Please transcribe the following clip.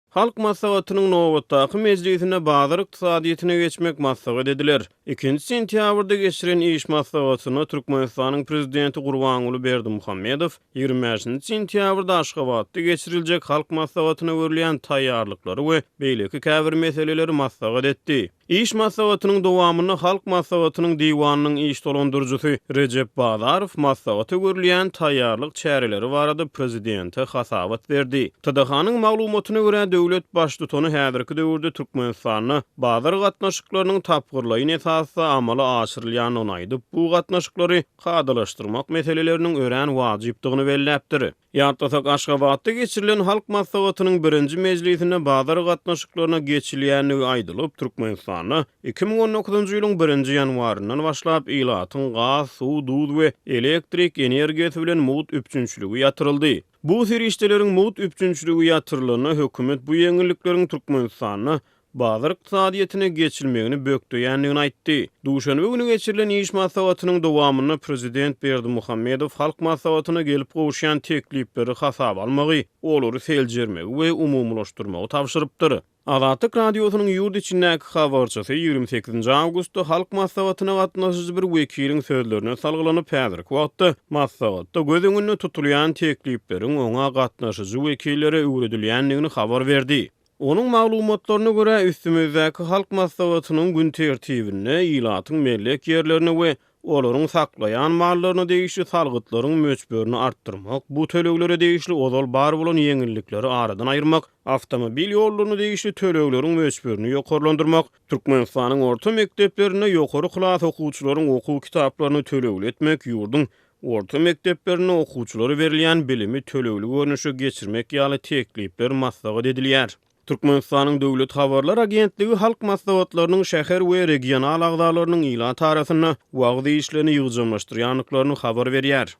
Halk Maslahatynyň nobatdaky mejlisinde bazar ykdysadyýetine geçmek maslahat ediler. Ikinji sentýabrda geçiren iş maslahatynda Türkmenistanyň Prezidenti Gurbanguly Berdimuhamedow 25-nji sentýabrda Aşgabatda geçiriljek Halk Maslahatyna görülýän taýýarlyklary we beýleki käbir meseleleri maslahat etdi. Iş maslahatynyň dowamynda Halk Maslahatynyň Diwanynyň iş dolandyryjysy Rejep Bazarow maslahata görülýän taýýarlyk çäreleri barada prezidente hasabat berdi. TDH-nyň maglumatyna görä, döwlet Baştutany häzirki döwürde Türkmenistanda bazar gatnaşyklarynyň tapgyrlaýyn esasda amala aşyrylýandygyny aýdyp, bu gatnaşyklary kadalaşdyrmak meseleleriniň örän wajypdygyny belläpdir. Ýatlasak, Aşgabatda geçirilen Halk Maslahatynyň birinji mejlisinde bazar gatnaşyklaryna geçilýändigi aýdylyp, Türkmenistanda 2019-njy ýylyň birinji ýanwaryndan başlap ilatyň gaz, suw, duz we elektrik energiýasy bilen mugt üpjünçiligi ýatyryldy. Bu serişdeleriň mugt üpjünçiligi ýatyrylanda, hökümet bu ýeňillikleriň Türkmenistanda bazar ykdysadyýetine geçilmegini bökdeýändigini aýtdy. Duşenbe güni geçirilen iş maslahatynyň dowamynda prezident Berdimuhamedow Halk Maslahatyna gelip gowuşýan teklipleri hasaba almagy, olary seljermegi we umumylaşdyrmagy tabşyrypdyr. Azatlyk Radiosynyň ýurt içindäki habarçysy 28-nji awgustda Halk Maslahatyna gatnaşyjy bir wekiliň sözlerine salgylanyp, häzirki wagtda maslahatda göz öňünde tutulýan teklipleriň oňa gatnaşyjy wekillere öwredilýändigini habar berdi. Onuň maglumatlaryna görä, üstümizdäki Halk Maslahatynyň gün tertibinde ilatyň mellek ýerlerine we olaryň saklaýan mallaryna degişli salgytlaryň möçberini artdyrmak, bu töleglere degişli ozal bar bolan ýeňillikleri aradan aýyrmak, awtomobil ýollaryna degişli tölegleriň möçberini ýokarlandyrmak, Türkmenistanyň orta mekdeplerinde ýokary klas okuwçylaryň okuw kitaplaryny tölegli etmek, ýurduň Orta mekdeplerinde okuwçylara berilýän bilimi tölegli görnüşe geçirmek ýaly teklipler maslahat edilýär. Türkmenistanyň Döwlet habarlar agentligi Halk maslahatlarynyň şäher we regional agzalarynyň ilat arasynda wagyz işlerini ýygjamlaşdyrýandyklaryny habar berýär.